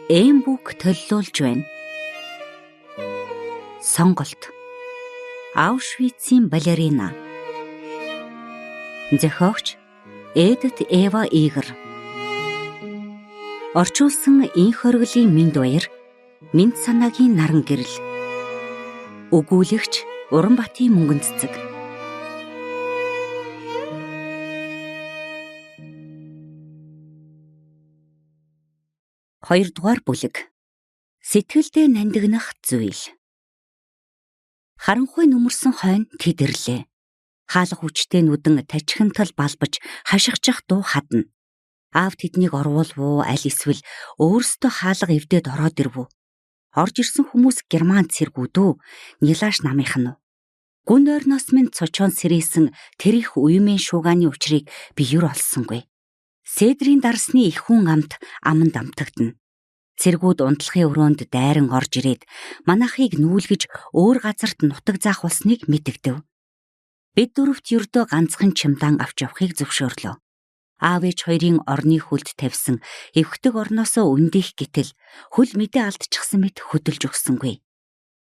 Эмбүк төллүүлж байна. Сонголт. Аушвицийн балерина. Зохиогч Эдит Эва Игер. Орчуулсан инх оргилын мэнд баяр, мэнд санаагийн наран гэрэл. Өгүүлэгч Уранбатын мөнгөн цэцэг. Хоёрдугаар бүлэг. Сэтгэлдээ нандинах зүйл. Харанхуй нүмерсэн хойно тэд ирлээ. Хаалга хүчтэй нүдэн тачхинтал балбаж хашгичих дуу хадна. Аав тэднийг оруулав уу аль эсвэл өөрсдөө хаалга эвдээд ороод ирв үү? Орж ирсэн хүмүүс герман цэргүүд үү? Нилааш намынх нь уу? Гүн ойрноос минь цочоон сэрээсэн тэр их уймын шуугааны учрыг би юр олсонгүй. Сэдрийн дарсны их хүн амт аманд амтагдана. Цэргүүд унтлахын өрөөнд дайран орж ирээд манайхыг нүүлгэж өөр газарт нутаг заах болсныг мэдэгдэв. Бид дөрөвт ердөө ганцхан чемодан авч явахыг зөвшөөрлөө. Аав ээж хоёрын орны хөлд тавьсан эвхдэг орноосоо өндих гэтэл хөл мэдээ алдчихсан мэт хөдөлж өгсөнгүй.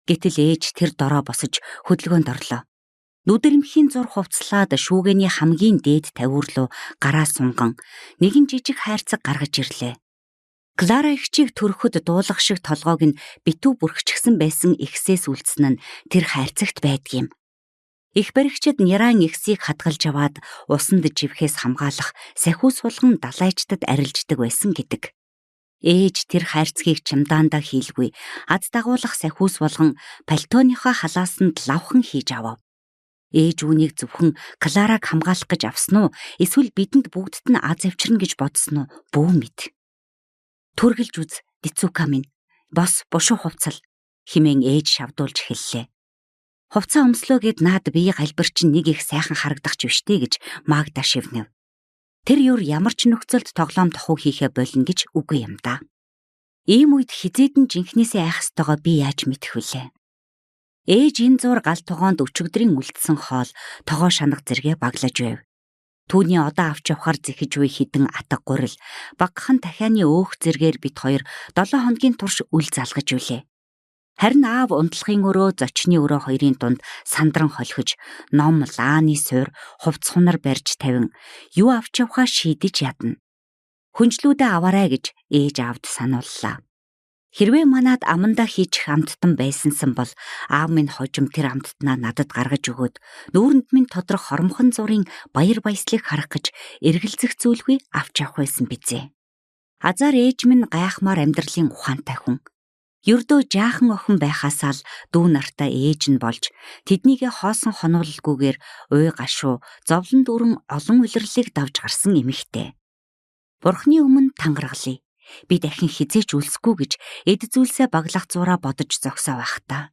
Гэтэл ээж тэр дороо босож хөдөлгөөнд орлоо. Нүдэрмхийн зур хувцлаад шүүгэний хамгийн дээд тавиурлуу гараа сунган нэгэн жижиг хайрцаг гаргаж ирлээ. Клара эгчийг төрөхөд дуулах шиг толгойг нь битүү бүрхчихсэн байсан ихсээс үлдсэн нь тэр хайрцагт байдгийм. Их баригчид Няран ихсийг хадгалж аваад усанд живхээс хамгаалах сахиус сулган далайчдад арилждаг байсан гэдэг. Ээж тэр хайрцгийг чемодаандаа хийлгүй ад дагуулах сахиус болгон пальтоныхоо халаасанд лавхан хийж авав. Ээж үүнийг зөвхөн Клараг хамгаалах гэж авсан уу эсвэл бидэнд бүгдд нь аз авчирна гэж бодсон уу бүү мэд. Түргэлж үз, Дицүка минь. Бос бушуу хувцал химэн ээж шавдуулж хэллээ. Хувцаа өмслөө гэд наад бие галбир чинь нэг их сайхан харагдах ч биш дээ гэж Магда шивнэв. Тэр юр ямар ч нөхцөлд тоглоом тохуу хийхэ болно гэж үгүй юм да. Ийм үед хизээдэн жинхнээсээ айх ёстойгоо би яаж мэдэх вүлээ? Ээж энэ зуур гал тогоонд өчигдрийн үлдсэн хоол тогоо шанаг зэрэгэ баглаж байв. Түүний одоо авч явахар зэхэж буй хідэн атга гурил багахан дахианы өөх зэргээр бит хоёр 7 хоногийн турш үл залгаж үлээ. Харин аав унтлахын өрөө зочны өрөө хоёрын дунд сандран холхиж ном лааны суур хувц хунар барьж тавин юу авч явахаа шийдэж ядна. Хүнжлүүдээ аваарай гэж ээж аавд санууллаа. Хэрвээ манад амандаа хийчих амттан байсансан бол аав минь хожим тэр амттнаа надад гаргаж өгөөд нүүрэнд минь тодрох хоромхон зургийн баяр баясгалыг харах гэж эргэлзэх зүйлгүй авч явах байсан бизээ. Азар ээж минь гайхмаар амьдралын ухаантай хүн. Ердөө жаахан охин байхаасаа л дүү нартай ээж нь болж тэднийгээ хоосон хонуулалгүйгээр уй гашуу зовлон дүүрэн олон улирлыг давж гарсан эмэгтэй. Бурхны өмнө тангаргалъя. Би дахин хизээч үлсэхгүй гэж эд зүйлсээ баглах зураа бодож зогсоо байх та.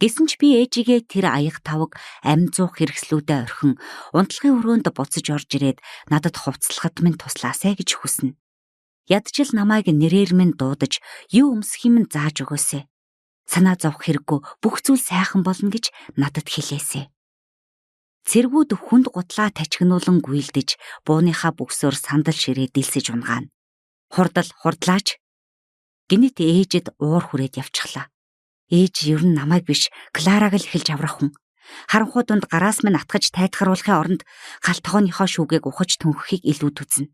Гэсэн ч би ээжигээ тэр аяга тавг ам зуух хэрэгслүүдээ орхин унтлахын өрөөнд буцаж орж ирээд надад хувцлахад минь туслаасай гэж хүснэ. Ядчил намайг нэрээр минь дуудаж юу өмсөх юм зааж өгөөсэй. Санаа зовх хэрэггүй бүх зүйл сайхан болно гэж надад хэлээсэй. Цэргүүд хүнд гутлаа тачигнуулан гүйлдэж бууныхаа бөгсөөр сандал ширээ дэлсэж унгаана. Хурдал хурдлаач. Гинэт ээжэд уур хүрээд явчихлаа. Ээж ер нь намайг биш Клараг л эхэлж аврах хүн. Харанхуй дунд гараас минь атгаж тайтгаруулахын оронд гал тогооныхоо шүүгээг ухаж түнхэхийг илүү түзнэ.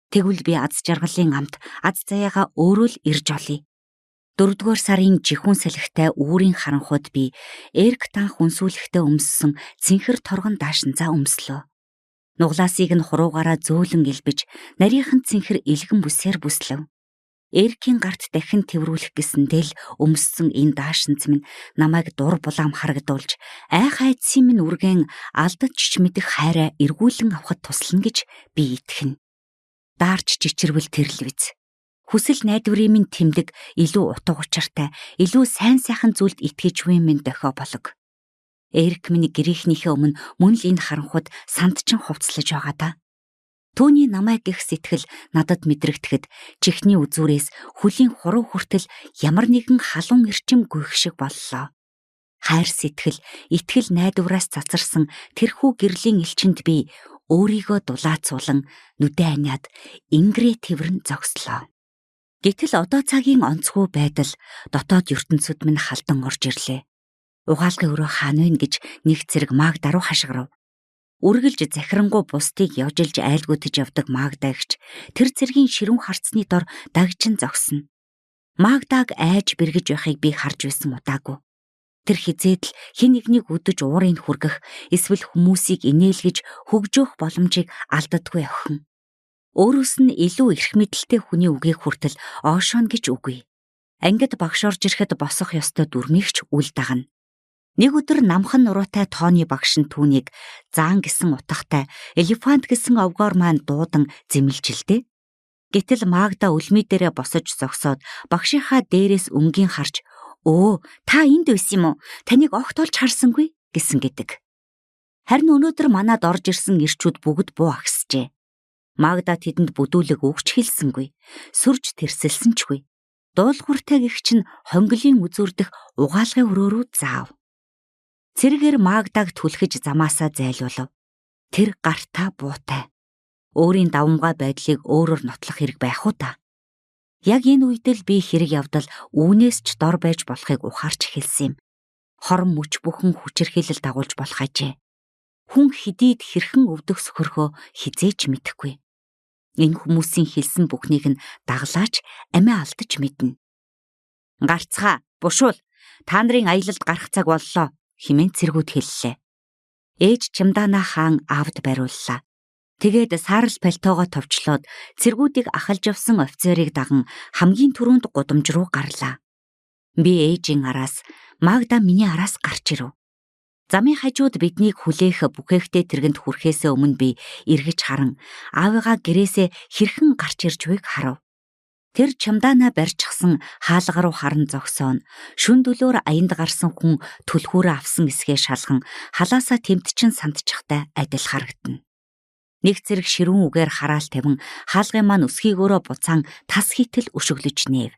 Тэгвэл би аз жаргалын амт аз заяагаа өөрөө л ирж олъё. 4-р сарын жихүүн салхитай үүрийн харанхуйд би Эрк танх үнсүүлэхдээ өмссөн цэнхэр торгон даашинзаа өмслөө. Нуглаасыг нь хуруугаараа зөөлөн элбэж, нарийнхан цэнхэр элгэн бүсээр бүслэв. Эркийн гарт дахин тэврүүлэх гэсэндээ л өмссөн энэ даашинз минь намайг дур булаам харагдуулж, айх айдсын минь үргэн алдаж ч мэдэх хайраа эргүүлэн авахд туслана гэж би итгэнэ. Даарч чичирвэл тэр л биз. Хүсэл найдварын минь тэмдэг илүү утга учиртай, илүү сайн сайхан зүйлд итгэж буй минь дохио болог. Эрик минь гэрийнхнийхээ өмнө мөн л энэ харанхуйд сандчин хувцлаж байгаа да. Түүний намайг гих сэтгэл надад мэдрэгдэхэд чихний үзүүрээс хөлийн хуруу хүртэл ямар нэгэн халуун эрчим гүйх шиг боллоо. Хайр сэтгэл, итгэл найдвараас цацарсан тэрхүү гэрлийн элчинд би өөрийгөө дулаацуулан нүдэ аниад ингэрээ тэрвэрн зогслоо. Гэтэл одоо цагийн онцгой байдал дотоод ертөнцид минь халдан орж ирлээ. Угаалгын өрөө хаана вэ гэж нэг цэрэг Магда руу хашгирав. Үргэлж захирангуй бусдыг ёжилж айлгуутж явдаг Магдагч тэр цэргийн ширүүн харцны дор дагжин зогсно. Магдаг айж бэргэж байхыг би харж байсан удаагүй. Тэр хизээд л хэн нэгнийг үдэж уурыг хүргэх эсвэл хүмүүсийг инээлгэж хөгжөөх боломжийг алддаггүй охин. Өөрөөс нь илүү эрх мэдэлтэй хүний үгийг хүртэл оошооно гэж үгүй. Ангид багш орж ирэхэд босох ёстой дүрмийг ч үл дагна. Нэг өдөр намхан нуруутай тооны багш нь түүнийг заан гэсэн утгатай элефант гэсэн овгоор маань дуудан зэмлжилдээ. Гэтэл Магда үлмий дээрээ босож зогсоод багшийнхаа дээрээс өнгийн харж "Өө, та энд байсан юм уу? Таныг огт олж харсангүй" гэсэн гэдэг. Харин өнөөдөр манад орж ирсэн ирчүүд бүгд буу агсжээ. Магда тэдэнд бүдүүлэг өгч хэлсэнгүй, сүрж тэрсэлсэн ч үгүй. Дуулууртай гихч нь хонголийн үзүүрдэх угаалгын өрөө рүү заав. Цэргээр Магдаг түлхэж замаасаа зайлуулав. Тэр гартаа буутай. Өөрийн давамгай байдлыг өөрөөр нотлох хэрэг байх уу та? Яг энэ үед л би хэрэг явдал үүнээс ч дор байж болохыг ухаарч эхэлсэн юм. Хорон мөч бүхэн хүчирхийлэл дагуулж болох ажээ. Хүн хэдийд хэрхэн өвдөх сөхөрхөө хизээч мэдэхгүй. Энэ хүмүүсийн хэлсэн бүхнийг нь даглаач амиа алдаж мэднэ. Гарцгаа, бушуул. Та нарын аялалд гарах цаг боллоо хэмээн цэргүүд хэллээ. Ээж Чимдана хаан аавд бариуллаа. Тэгээд саарал пальтоогоо товчлоод цэргүүдийг ахалж явсан офицерыг даган хамгийн түрүүнд гудамж руу гарлаа. Би ээжийн араас, Магда миний араас гарч ирэв. Замын хажууд биднийг хүлээх бүхэхтэй тэргэнд хүрэхээсээ өмнө би эргэж харан аавыгаа гэрээсээ хэрхэн гарч ирж байг харав. Тэр чамдаанаа барьчихсан хаалга руу харан зогсоон шүн дөлөөр аянд гарсан хүн түлхүүрээ авсан эсгээ шалган халаасаа тэмтчин сандчихтай адил харагдана. Нэг зэрэг ширүүн үгээр хараал тавин хаалгын маань өсгийгөөрөө буцаан тас хитэл өшөглөж нээв.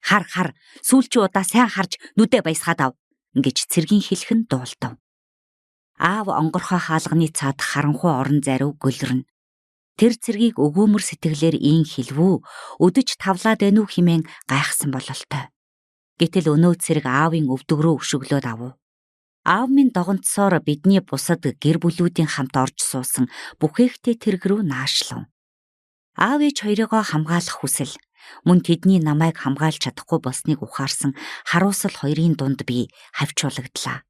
Хар хар сүүлчийн удаа сайн харж нүдэ баясгаад ав гэж цэргийн хэлэх нь дуулдав. Аав онгорхой хаалганы цаад харанхуй орон зайруу гөлрөнө. Тэр цэргийг өгөөмөр сэтгэлээр ийн хэлвүү, өдөж тавлаад байна уу хэмээн гайхсан бололтой. Гэтэл өнөө цэрэг аавын өвдөг рүү өшөглөөд авав. Аав минь догонцсоор бидний бусад гэр бүлүүдийн хамт орж суусан бүхээхтэй тэрэг рүү наашлав. Аав ээж хоёрыгоо хамгаалах хүсэл мөн тэдний намайг хамгаалж чадахгүй болсныг ухаарсан харуусал хоёрын дунд би хавчуулагдлаа.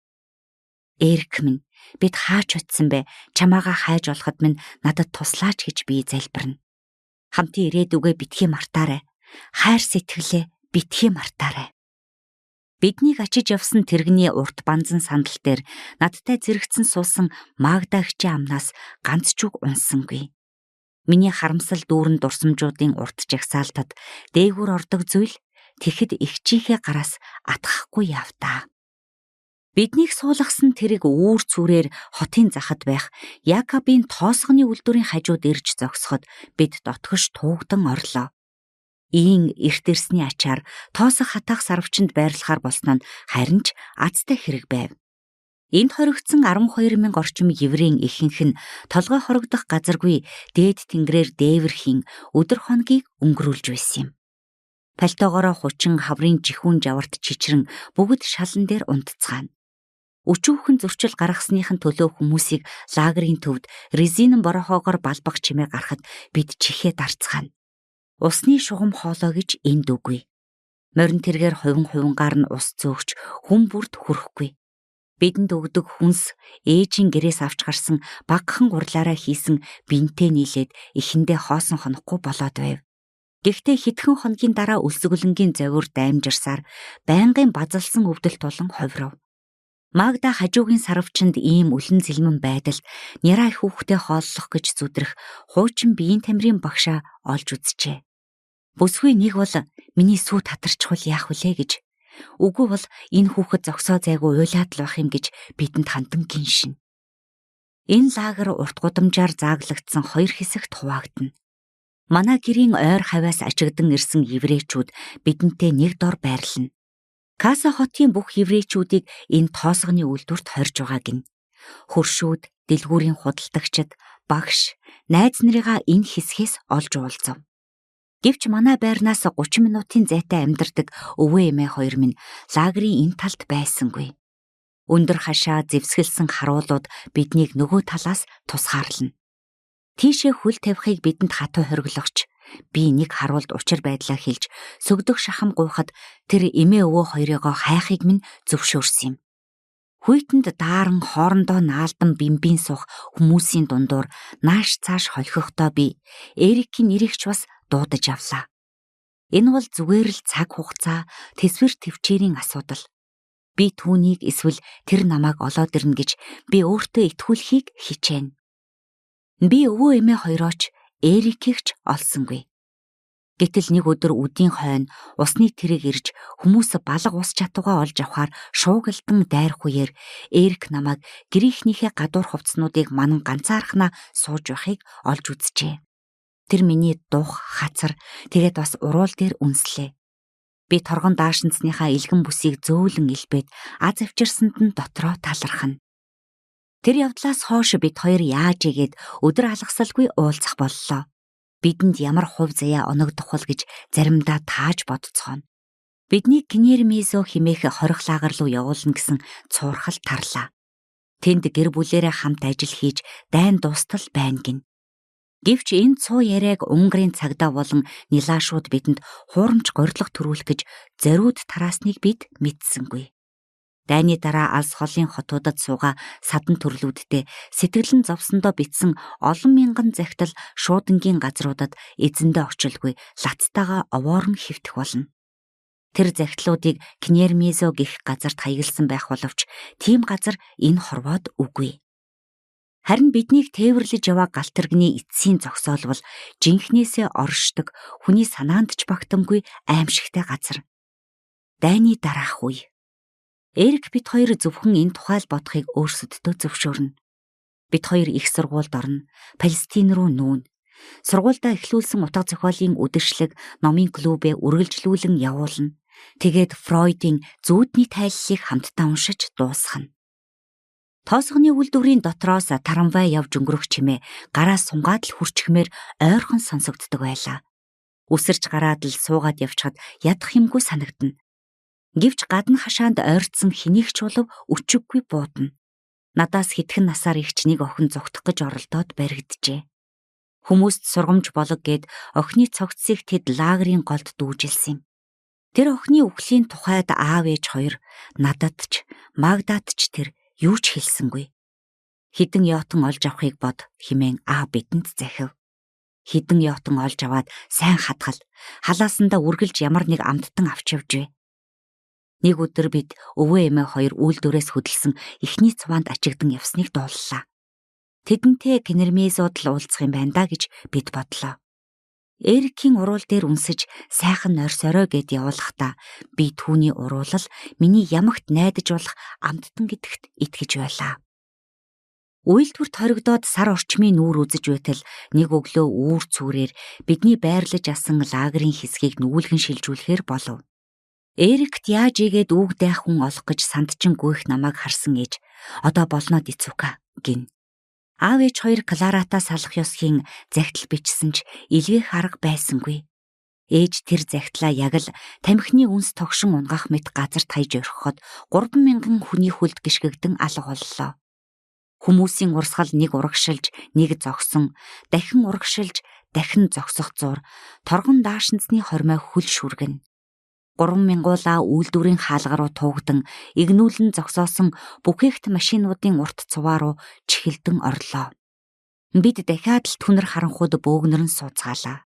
Эрик минь, бид хаач очисон бэ? Чамаагаа хайж олоход минь надад туслаач гэж би залбирна. Хамтын ирээдүгээ битгий мартаарай. Хайр сэтгэлээ битгий мартаарай. Биднийг ачиж явсан тэрэгний урт банзан сандал дээр надтай зэрэгцэн суусан Магда эгчийн амнаас ганц ч үг унсангүй. Миний харамсал дүүрэн дурсамжуудын урт жагсаалтад дээгүүр ордог зүйл тэгэхэд эгчийнхээ гараас атгахгүй явтаа. Биднийг суулгасан тэрэг үүр цүрээр хотын захад байх Якобын тоосгоны үйлдвэрийн хажууд ирж зогсоход бид дотгош туугдан орлоо. Ийн эрт ирсний ачаар тоосох хатаах сарвчанд байрлахаар болсон нь харин ч азтай хэрэг байв. Энд хоригдсон 12 мянга орчим еврейн ихэнх нь толгой хорогдох газаргүй дээд тэнгэрээр дээвэрхийн өдөр хоногийг өнгөрүүлж байсан юм. Пальтоогоороо хучин хаврын жихүүн жаварт чичрэн бүгд шалан дээр унтцгаана. Өчүүхэн зөрчил гаргасныхын төлөө хүмүүсийг лагерийн төвд резинэн борохоогоор балбах чимээ гарахад бид чихээ дарцгаана. Усны шугам хоолой гэж энд үгүй. Морин тэргээр хувин хувингаар нь ус зөөгч хүн бүрд хүрэхгүй. Бидэнд өгдөг хүнс ээжийн гэрээс авч гарсан багахан гурлаараа хийсэн бинтээ нийлээд эхэндээ хоосон хонохгүй болоод байв. Гэхдээ хэдхэн хоногийн дараа өлсгөлөнгийн зовир даймжирсаар байнгын базалсан өвдөлт болон ховров. Магда хажуугийн сарвчанд ийм үлэн зэлмэн байдалд няраа их хүүхдээ хооллох гэж зүдрэх хуучин биеийн тамирын багшаа олж үзжээ. Бүсгүй нэг бол миний сүү татарчхвал яах вүлээ гэж. Үгүй бол энэ хүүхэд зогсоо зайгүй уйлаад л байх юм гэж бидэнд хандан гиншин. Энэ лагер урт гудамжаар зааглагдсан хоёр хэсэгт хуваагдана. Манай гэрийн ойр хавиас ачигдан ирсэн еврейчүүд бидэнтэй нэг дор байрлана. Каса хотын бүх еврейчүүдийг энэ тоосгоны үйлдвэрт хорж байгаа гин. Хөршүүд, дэлгүүрийн худалдагчид, багш, найз нарыгаа энэ хэсгээс олж уулзав. Гэвч манай байрнаас 30 минутын зайтай амьдардаг өвөө эмээ хоёр минь лагерийн энэ талд байсангүй. Өндөр хашаа зэвсгэлсэн харуулууд биднийг нөгөө талаас тусгаарлана. Тийшээ хөл тавихыг бидэнд хатуу хориглогч би нэг харуулд учир байдлаа хэлж сөгдөх шахам гуйхад тэр эмээ өвөө хоёрыгоо хайхыг минь зөвшөөрсөн юм. Хүйтэнд дааран хоорондоо наалдан бимбийн суух хүмүүсийн дундуур нааш цааш холхихдоо би Эрикийн нэрийг ч бас дуудаж авлаа. Энэ бол зүгээр л цаг хугацаа, тэсвэр төвчээрийн асуудал. Би түүнийг эсвэл тэр намайг олоод ирнэ гэж би өөртөө итгүүлэхийг хичээнэ. Би өвөө эмээ хоёроо ч Эрикийг ч олсонгүй. Гэтэл нэг өдөр үдийн хойно усны тэрэг ирж хүмүүс балга ус чатуугаа олж авахар шуугилдан дайрах үеэр Эрик намайг гэрийнхнийхээ гадуур хувцснуудыг манан ганцаархнаа сууж байхыг олж үзжээ. Тэр миний дух, хацар тэгээд бас уруул дээр үнслээ. Би торгон даашинцныхаа илгэн бүсийг зөөлөн илбээд аз авчирсанд нь дотроо талархна. Тэр явдлаас хойш бид хоёр яаж игээд өдөр алгасалгүй уулзах боллоо. Бидэнд ямар хувь заяа оногдох бол гэж заримдаа тааж бодцгооно. Бидний Кнермизо химээх хорих лагер руу явуулна гэсэн цуурхал тарлаа. Тэнд гэр бүлээрээ хамт ажил хийж дайн дуустал байна гин. Гэвч энэ цуу яриаг Унгарын цагдаа болон нилаашууд бидэнд хуурамч горилго төрүүлэх гэж зориуд тараасныг бид мэдсэнгүй. Дайны дараа алс холын хотуудад суугаа садан төрлүүдтэй сэтгэлэн зовсондоо битсэн олон мянган захидал шуудангийн газруудад эзэндээ очилгүй лацтайгаа овоорон хэвтэх болно. Тэр захидлуудыг Кнермизо гэх газарт хаягласан байх боловч тийм газар энэ хорвоод үгүй. Харин биднийг тээвэрлэж яваа галт тэрэгний эцсийн зогсоол бол жинхнээсээ оршдог хүний санаанд ч багтамгүй аимшигтай газар. Дайны дараах үе. Эрик бит хоёр зөвхөн энэ тухай л бодохыг өөрсөддөө зөвшөөрнө. Бит хоёр их сургуульд орно, Палестин руу нүүнэ. Сургуульдаа эхлүүлсэн утга зохиолын үдшилэг номын клубээ үргэлжлүүлэн явуулна. Тэгээд Фройдын зүүдний тайллыг хамтдаа уншиж дуусгана. Тоосгоны үйлдвэрийн дотроос трамвай явж өнгөрөх чимээ гараа сунгаад л хүрчхмээр ойрхон сонсогддог байлаа. Үсэрч гараад л суугаад явчихад ядах юмгүй санагдана. Гэвч гадна хашаанд ойртсон хэнийг ч улав өчиггүй буудна. Надаас хэдхэн насаар ихч нэг охин зугтах гэж оролдоод баригджээ. Хүмүүст сургамж болог гэд охины цогцсыг тэд лагерийн голд дүүжилсэн юм. Тэр охины үхлийн тухайд аав ээж хоёр надад ч Магдад ч тэр юу ч хэлсэнгүй. Хідэн ёотон олж авахыг бод хэмээн аав бидэнд захив. Хідэн ёотон олж аваад сайн хадгал. Халаасандаа үргэлж ямар нэг амттан авч явжээ. Нэг өдөр бид өвөө эмээ хоёр үйлдвэрээс хөдөлсөн эхний цуваанд ачигдан явсныг дууллаа. Тэдэнтэй Кенермезод л уулзах юм байна да гэж бид бодлоо. Эрикийн уруул дээр үнсэж сайхан нойрсорой гэд явуулахдаа би түүний уруулал миний ямагт найдаж болох амттан гэдэгт итгэж байлаа. Үйлдвэрт хоригдоод сар орчмын нүүр үзэж байтал нэг өглөө үүр цүүрээр бидний байрлаж асан лагерийн хэсгийг нүүлгэн шилжүүлэхээр болов. Эрикт яаж игээд үг дайх хүн олох гэж сандчин гүйх намайг харсан ээж одоо болноо дицүка гин. Аав ээж хоёр Кларатаа салах ёсхийн захидал бичсэн ч илгээх арга байсангүй. Ээж тэр захидлаа яг л тамхины үнс тогшин унгах мэт газарт хаяж орхиход 3000 хүний хүлд гიშгэгдэн алга боллоо. Хүмүүсийн урсгал нэг урагшилж, нэг зогсон, дахин урагшилж, дахин зогсох зур торгон даашинзны хормой хөл шүргэнэ. 3000-уулаа үйлдвэрийн хаалга руу туугдан игнүүлэн зогсоосон бүхээгт машинуудын урт цуваа руу чихэлдэн орлоо. Бид дахиад л түнэр харанхуйд бөөгнөрн сууцгаалаа.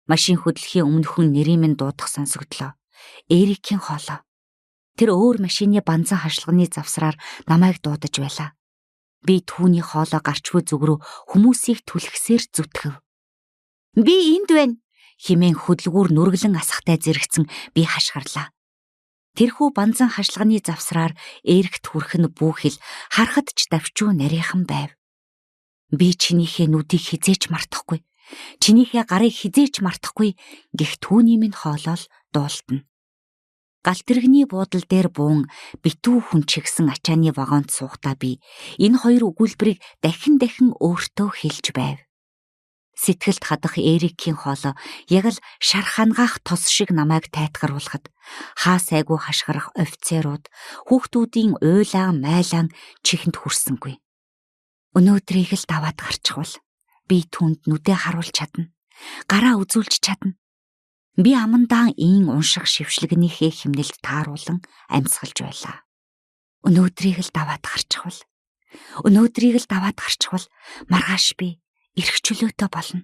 Машин хөдлөхийн өмнөхөн нэрийн минь дуудах сонсогдлоо. Эрикийн хоолой. Тэр өөр машины банзан хашлагны завсраар намайг дуудаж байлаа. Би түүний хоолой гарч буй зүг рүү хүмүүсийг түлхсээр зүтгэв. Би энд байна химэн хөдөлгүүр нүргэлэн асахтай зэрэгцэн би хашгирлаа. Тэрхүү банзан хашлагны завсраар Эрикт хүрэх нь бүхэл харахад ч давчуу нарийнхан байв. Би чинийхээ нүдийг хизээч мартахгүй. Чинийхээ гарыг хизээч мартахгүй гэх түүний минь хоолоол дуултна. Галт тэрэгний буудал дээр буун битүү хүн чигсэн ачааны вагонд суухдаа би энэ хоёр өгүүлбэрийг дахин дахин өөртөө хэлж байв. Сэтгэлд хадах Эрикийн хоолой яг л шар хангаах тос шиг намайг тайтгаруулахад хаа сайгүй хашгирах офицерууд хүүхдүүдийн уйлаан майлаан чихэнд хүрсэнгүй. Өнөөдрийг л даваад гарчихвал би түнд нүдээ харуулж чадна. Гараа үзүүлж чадна. Би амандаа ийн унших шившлэгнийхээ химнэлд тааруулан амьсгалж байлаа. Өнөөдрийг л даваад гарчихвал, өнөөдрийг л даваад гарчихвал маргааш би эрх чөлөөтэй болно.